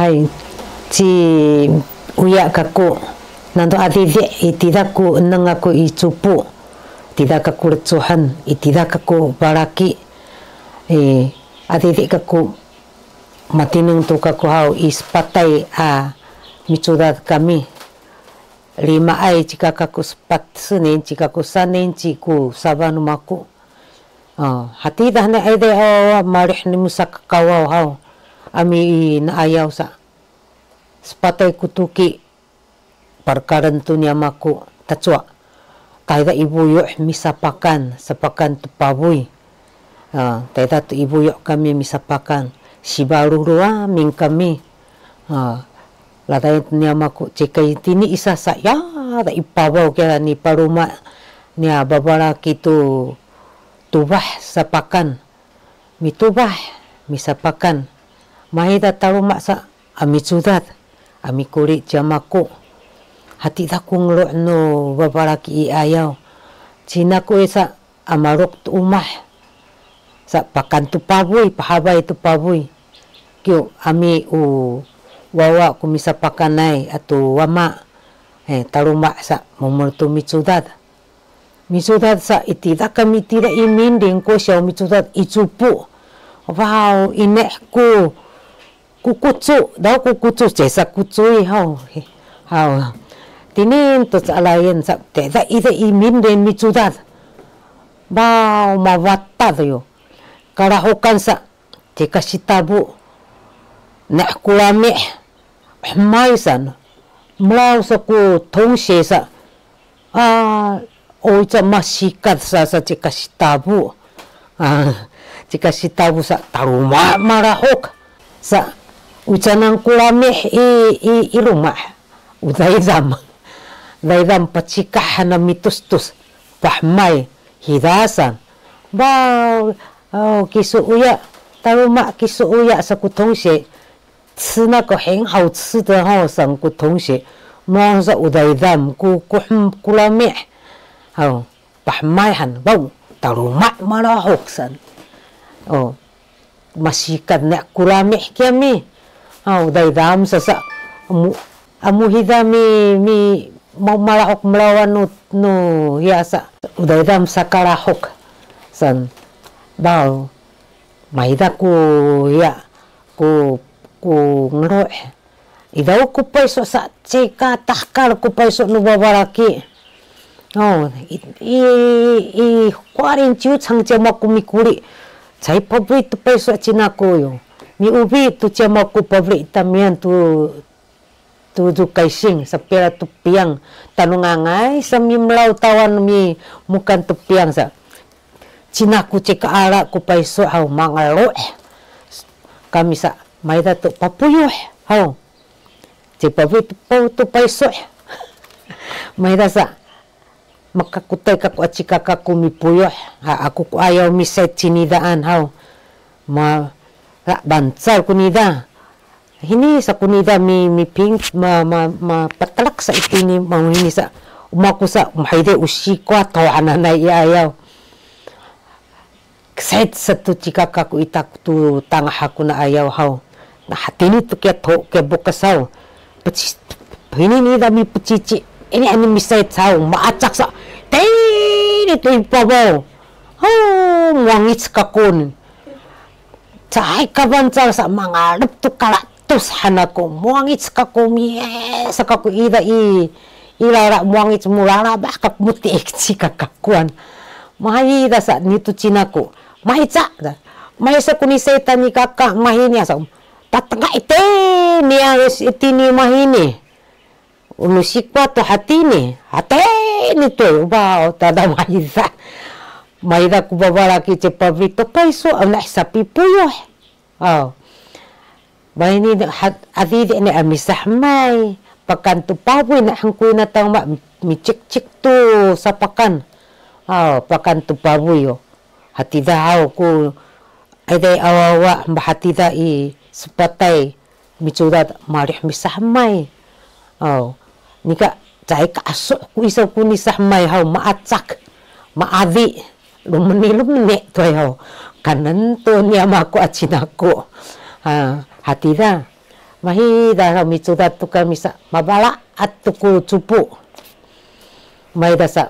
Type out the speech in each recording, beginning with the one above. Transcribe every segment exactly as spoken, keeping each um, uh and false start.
Ay, ci uya kaku, nanto adidi, i tida ku eneng aku i cupu, tida kaku lecuhen, i tida kaku balaki, i adidi kaku matineng tu kaku haw i sepatay a micudad kami. Limaay cika kaku sepat senin, cika ku sanin, ci ku saban nu maku. O, hatidah ni ayday awawa, malih ni musakakawaw haw, ami i naayaw sa. Sepatay ku tuki, parkalen tu niya maku, tacwa. Tayda i buyu' misapakan, sapakan tu pabuy. A, tayda tu i buyu' kami misapakan, sibalulu amin kami. A, ladayen tu niya maku, cikay tini isa sa, ya, da i pabaw kiya ni paluma niya babalaki tu tubah sapakan. Mitubah, misapakan. Mahida taluma sa a micudad, a mikuli ciya maku. Hatida ku ngelu' nu babalaki i ayaw. Cina ku isa a maluk tu umah. Sa pakan tu pabuy, pahabay tu pabuy. Kiw ami u wawa ku misapakanay atu wama. E, taluma sa mumul tu micudad. Micudad sa i tida kami tida i minding ko siyaw micudad i cupu. Waw, ine ku kukucu, daw kukucu, cesa kucuy haw. Haw. Tinin tu sa alayen sa, teda ida i minding micudad. Waw, mawatad yo. Kalahukan sa, cika sitabu. Ne' ku lami', hemay san. Melaw sa ku tongsi sa. A, o, ica masikad sa, sa cika sitabu. A, cika sitabu sa taluma malahuk. Sa, ucanan ku lami' i, i, i luma'. U daydam. Daydam pacikah na mitustus. Pahmay, hidasan. Ba, o, kisu uya. Taluma kisu uya sa ku tongsi. 吃那个很好吃的吼，上个同学，马上说有在咱，古古很古拉面，好，把卖很棒，到了买马拉好生，哦，masikat na kulami kami, oh, daydan sasa, amu, amu hida mi, mi, mau malahok melawan nu, nu, ya sa, daydan sakalahok, san, bau, maida ku, ya, ku, ku ngelo'. Idaw ku payso sa cika tahkal ku payso nu babalaki. Oh, i, i, i, kuwarin ciyu cang cama ku mikuli. Cay pabli tu payso cina ku yo. Miubi tu cama ku pabli tamiyan tu, tu, tu kaysing, sapira tu piyang. Tanungangay sa mimelaw tawan mi mukan tu piyang sa. Cina ku cika ala ku payso haw mangalo'. Kami sa, maida tu papuyuh haw. Ci papi tu, tu payso'. Maida sa, makakutay kaku a cikaka ku mipuyuh. Ha, aku ku ayaw misay cinidaan haw. Ma, ha, bancal ku nida. Hini sa ku nida mi, miping, ma, ma, ma, patalak sa itini, ma, hini sa, umaku sa, mahiday u sikwa to hananay i ayaw. Sayt sa tu cikaka ku ita tu tangah aku na ayaw haw. Na hatini tu kiya to, kiya bukas haw. Peci, hini nida mi pecici. Ini ani misayt haw, maacak sa. Tini tu i pabaw. Haw, muwangic kaku. Caay ka bancal sa mangalep tu kalatus han aku. Muwangic kaku, miye sa kaku ida i, i lala muwangic mulala ba kaku mutiik ci kakakuan. Maida sa nitu cina ku. Mahica, da. Maisa ku ni saytan ni kaka, mahini asa. Tatengka ite, niya itini mahini. Unu sikwa tu hatini, hatini tu, ubaw, tada maida. Maida ku babalaki ci pabli tu payso, anak sapi puyuh. Aw. Mahini hat, adidi ni a misahmay. Pakan tu pabuy na hangkuy na tang ma, micikcik tu sapakan. Aw, pakan tu pabuy yo. Hatida haw ku, ayday awawa, mahatida i sepatay. Micudad malih misahmay. Aw, nika caay ka asu ku isu ku ni sahmay haw maacak, maadi, lumeni, lumeni tuay haw. Kanen tu ni ama ku a cina ku. Ha, hatida. Mahiza sa micudad tu kami sa, mabalaat tu ku cupu. Mahiza sa,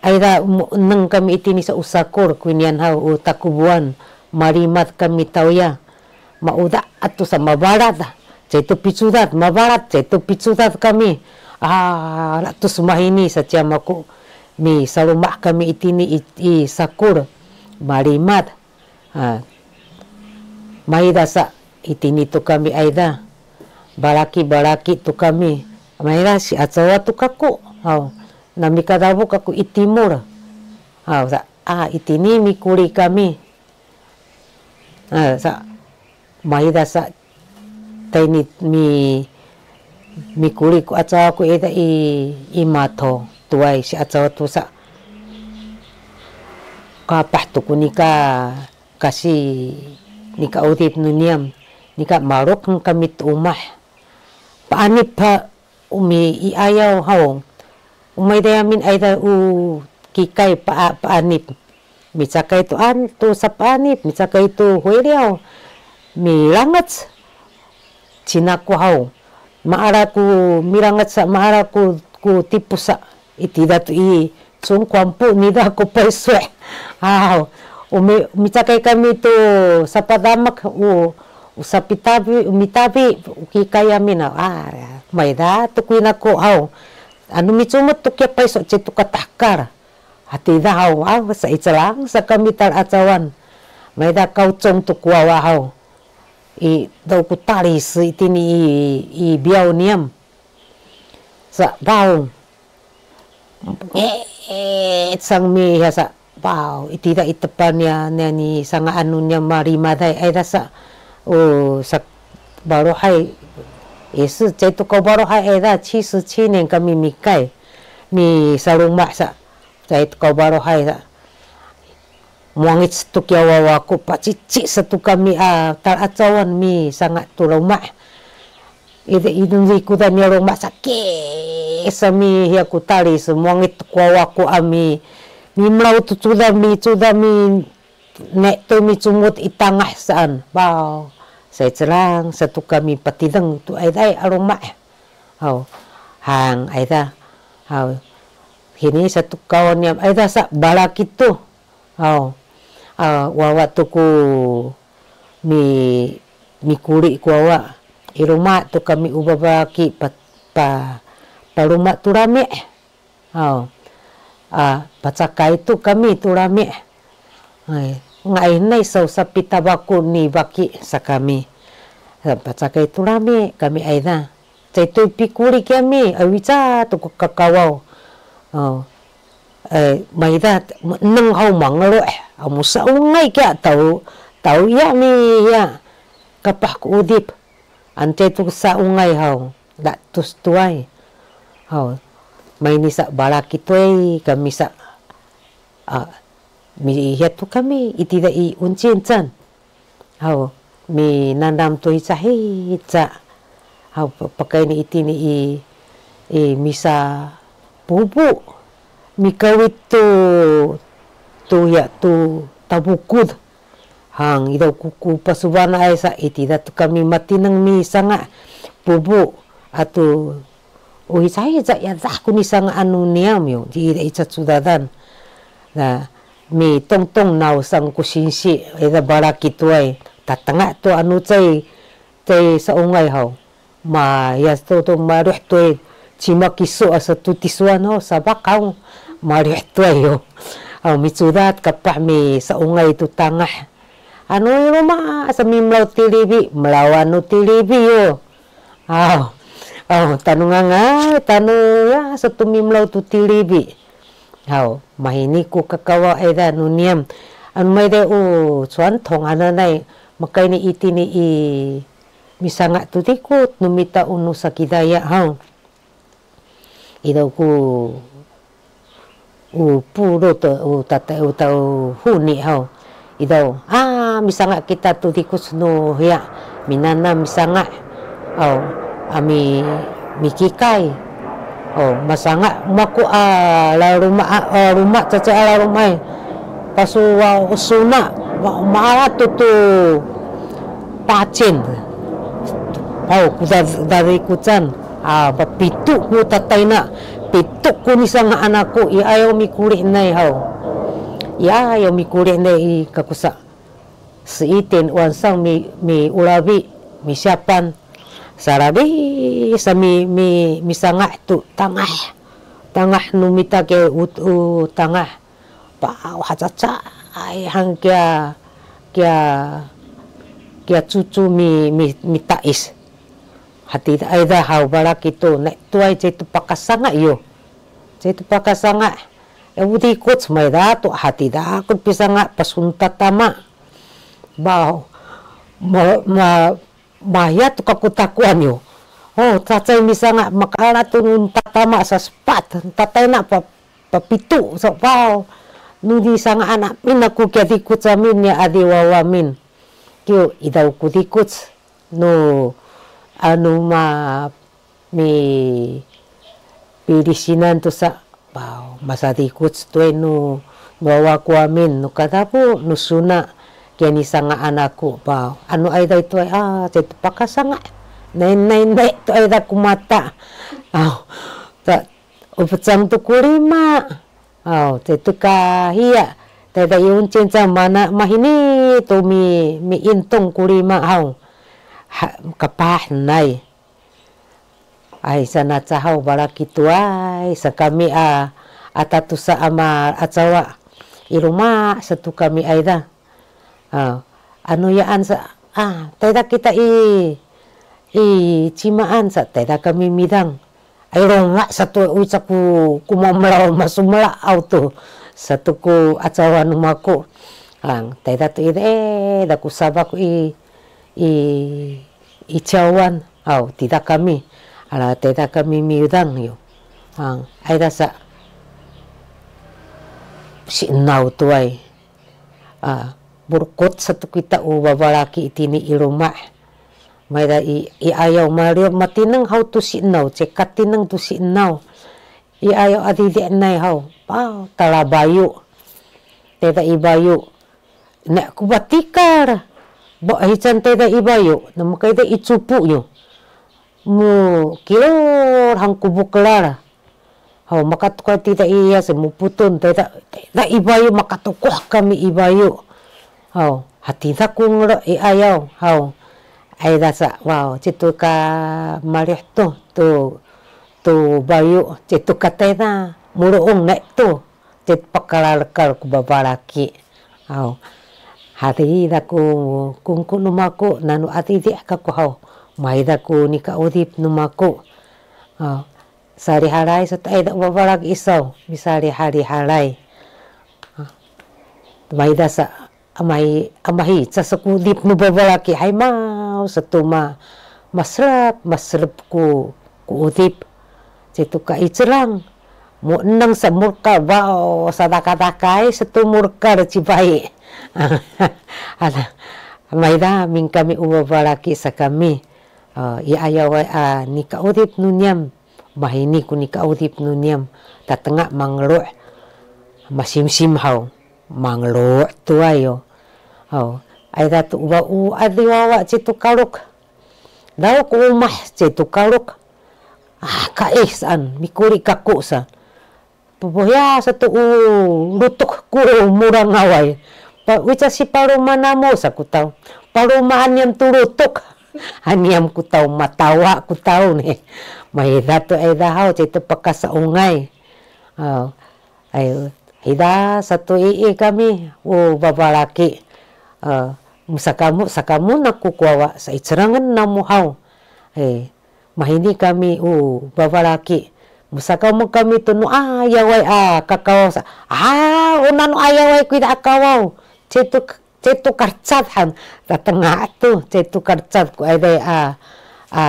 ayda mu-, neng kami itini sa u sakul, kuynian haw u takubuan, malimad kami tawya. Mauda atu sa mabalad, caitu picudad, mabalad, caitu picudad kami. A, latus mahini sa ciyamaku, misaluma' kami itini i, i sakul, malimad. A, mahiza sa itini tu kami ayda. Balaki, balaki tu kami. Mahiza si acawa tu kaku. Haw, namikadabu kaku i timul. Haw, sa, a, itini mikuli kami. A, sa, mahiza sa tayni mi, mikuli ku acawa ku ida i, i mato tuway si acawa tu sa. Kapah tu ku nika kasi, nika udip nu niyam, nika maluk kami tu umah. Paanip pa umi i ayaw haw. Umay dayamin ayda u kikay pa, paanip. Micakay tu an, tu sapaanip, micakay tu huiliyaw. Milangec. Cinaku haw. Maala ku milangec sa, maala ku, ku tipusa. Itida tu i, cungkuampu nida ku paysuh. Haw. Umi, micakay kami tu sapadamek, u, u sapitabi, u mitabi, u kikay amin haw. A, mayda, tu kuynaku haw. Anu micumut tu kiya paysuh ci tu katahkal. Hatida haw, a, sa icelang sa kami talacawan. Mayda kawcung tu kuwawa haw. I, daw ku talis itini i, i biyaw niyam. Sa, baw. Nge, sang mi hiya sa, baw. Itida i tepan niya, niya ni sanga anu niya malimaday. Ayda sa, o, sa, baluhay. Isi, caitu kaw baluhay ayda, 七十七年 kami mikay. Misaluma' sa. Caitu kaw baluhay sa. Muwangic tu kiya wawa ku pacici sa tu kami a talacawan misanga' tu loma'. Ida idun zikudan niya loma' saki sa mi hiya ku talis muwangic tu ku wawa ku a mi, mimelaw tu cuda mi, cuda mi, ne tu micumut i tangah saan. Baw, sa icelang sa tu kami patideng tu ayday a loma'. Haw, hang ayda. Haw, hini sa tu kawan niya ayda sa balaki tu. Haw. A, wawa tu ku mi, mikuli ku wawa. I loma' tu kami u babalaki pa, pa, paloma' tu lami'. Haw. A, pacakay tu kami tu lami'. Ay, nga'ay nay saw sapitabaku ni baki sa kami. Sa pacakay tu lami', kami ayda. Caytu pikuli kiyami, a wica tu ku kakawaw. O, e, mayda, neng haw mangelo', a musaungay kiya taw, taw iya mi iya, kapah ku udip. Ancay tu saungay haw, datus tuway. Haw, mayni sa balaki tuway, kami sa, a, mihiya tu kami, itida i uncin can. Haw, minanam tu hicahica. Haw, pa-, pakayni itini i, i misa pupu. Mikawit tu, tu ya, tu tabukud. Hang, idaw ku, ku pasubanan ay sa, itida tu kami matineng misanga' pupu. Atu, o hicahica ya dah ku nisanga' anu niyam yo, di ida i cacudadan. Na, mitongtong naw sang ku singsi, ida balaki tuway, tatanga' tu anu cay, cay saungay haw. Mayas tu, tu malih tuway, cima kisu asa tu tisuan haw, sabak haw, malih tuway yo. Haw, micudad kapah misaungay tu tangah. Anu i loma' sa mimelaw tilibi, melaw anu tilibi yo. Aw, aw, tanu ngangay, tanu ya, sa tu mimelaw tu tilibi. Aw, mahini ku kakawa eda nu niyam. Anu mayda u cuan tong hananay, makayni itini i misanga' tu dikut, nu mita unu sakidaya, haw. Idaw ku, u pulu tu, u tata, u tau huni haw. Idaw, a, misanga' kita tu dikus nu hiya, minanam misanga'. Aw, a mi, mikikay. O, masanga' maku a laluma', a, a, luma', cacay a laluma', e. Pasu, wa, suna, wa, maala tu tu pacin. Aw, ku da-, dadikucan, a, papitu ku tatayna, pitu ku nisanga'an aku, i ayaw mikulinay haw. I ayaw mikulinay i kakusa. Siiten wansang mi, miulabi, misiapan. Salali sa mi, mi, misanga' tu tangah. Tangah nu mita ke u, u tangah. Paw hacacay han kiya, kiya, kiya cucu mi, mi, mitais. Hati ayda haw balaki tu, ne tuway cay tu pakasanga iyo. Cay tu pakasanga. E, u dikuc mayda tu hati da ku pisanga pasun tatama. Baw, ma, ma, maya tu kakutakuan iyo. O, cacay misanga makaala tu nu tatama sa sepat. Tatayna pa, papitu sa paw. Nu nisanga'an amin aku kiya dikuc amin niya adiwaw amin. Kiyo idaw ku dikuc. Nu, anu ma, mi, pilisinan tu sa, paw, masadikuc tuwe nu, nu wawa ku amin, nu kadapu, nu suna, kiya nisanga'an aku, paw. Anu ayda tuwe, a, cay tu pakasanga. Nay, nay, nay, tu ayda ku mata. Aw, ta, u pecang tu ku lima. Aw, cay tu kahiya. Tayda i uncin ca mana mahini tu mi, miintung ku lima haw. Ha, kapah nay. Ay, sana ca haw balaki tuway, sa kami a, a tatusa ama acawa. I luma sa tu kami ayda. A, anu yaan sa, a, tayda kita i, i cimaan sa, tayda kami midang. Ay, longa sa tu, uy, sa ku, ku mamelaw masumela aw tu. Sa tu ku acawan nu mako. Ang, tayda tu i, e, da ku sabak i, i, i cawan. Aw, tayda kami. Ala, tayda kami midang yo. Ang, ayda sa, si enaw tuway. A, burkut sa tu kita u babalaki itini i luma. Mayda i, i ayaw maliw matineng haw tu si enaw, cekatineng tu si enaw. I ayaw adidi nay haw, paw, talabayu. Tayda i bayu. Ne ku batikal. Ba, hican tayda i bayu. Namakayda i cupu nyo. Mu kilol han ku bukelal. Haw, makatukay tayda i yas, muputun tayda, tayda i bayu, makatukuh kami i bayu. Haw, hatida ku ngelo i ayaw. Haw, ayda sa, waw, cay tu ka malih tu, tu, tu bayu, cay tu ka tayda, muluung ne tu, cay tu pakalalekal ku babalaki. Haw, hatida ku kungku nu mako, nanu adidi kaku haw, mayda ku nikaudip nu mako. Haw, salihalay sa tu ayda u babalaki i saw, misalihalihalay. Mayda sa amahi, amahi, ca sa ku udip nu babalaki, hay maw, sa tu ma, maselep, maselep ku, ku udip. Cay tu ka i celang, mu eneng sa mulkal, waw, sadakadakay, sa tu mulkal ci bayi. Ada, mayda, min kami u babalaki sa kami. A, i ayaway a nikaudip nu niyam. Mahini ku nikaudip nu niyam, tatenga mangelu', masimsim haw, mangelu' tuwayo. Haw, ayda tu uwa u adiwawa cay tu kaluk. Daw ku umah cay tu kaluk. A, kaih saan, mikuli kaku saan. Pupuhiya sa tu u lutuk ku murangaway. Pa, wica si paluma namu sa ku taw. Paluma haniyam tu lutuk. Haniyam ku taw matawa ku taw ni. Mayda tu ayda haw, cay tu pakasaungay. Aw, ay, hida sa tu ii kami, u babalaki. A, musakamu, sakamu naku kuwawa, sa i cerengen namu haw. Ay, Mahini kami u babalaki. Musakamu kami tu nu ayaway a kakawaw sa. A, una nu ayaway kuyda a kawaw. Cay tu, cay tu karcat han. Tatenga tu, cay tu karcat ku ayday a, a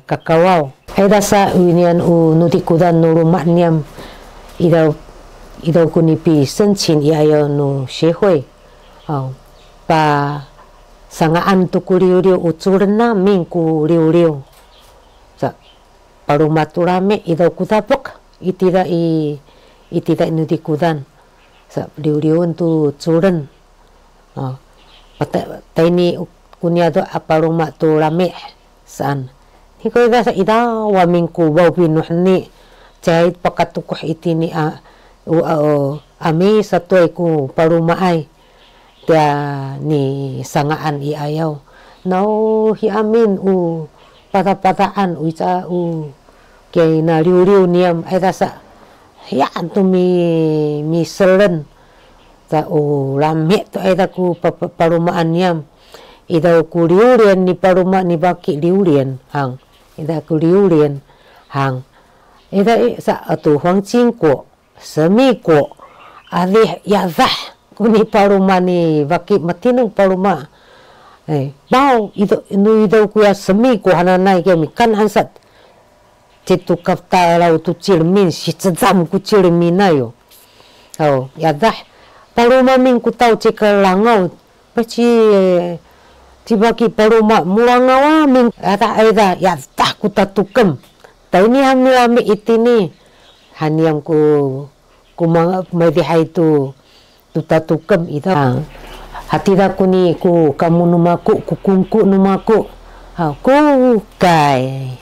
kakawaw. Ayda sa winian u nu dikudan nu luma niyam. Idaw, idaw ku nipi sencin i ayaw nu 协会. Aw, pa sangaan tu ku liwliw u culen a min ku liwliw. Sa, paluma tu lami, idaw ku tapek, itida i, itida i nu dikudan. Sa, liwliwen tu culen. A, pata-, tayni ku niyado a paluma tu lami, saan. Hiko ida sa ida wamin ku baw pinuhni. Cai pakatukuh itini a, u, a, o, ami satuay ku palumaay. Tia ni sangaan i ayaw. Naw hi amin u patapataan u ica u kiyay na liwliw niyam ay tasa. Hiyaan tu mi, miselen. Ta u lami tu ay ta ku pa, pa, palumaan niyam. Ida ku liwlian ni paluma ni baki liwlian hang. Ida ku liwlian hang. Ida i sa atu huang cingko. Semiko, adih yadah ku ni paluma ni baki matineng paluma. Eh, baw, ito, nu ito kuya semiko hananay kami kan hansat. Citu kapta law tu cilmin, si cedam ku cilminayo. Aw, yadah, paluma min ku taw cika langaw, Peci, ci baki paluma mulangaw amin, ata ayda, yadah ku tatukem. Tayni hamilami itini. Haniyam ku, ku ma, madihay tu, tu tatukem ita. Hatida ku ni ku kamu numaku, ku kungku numaku. Ha, ku kay.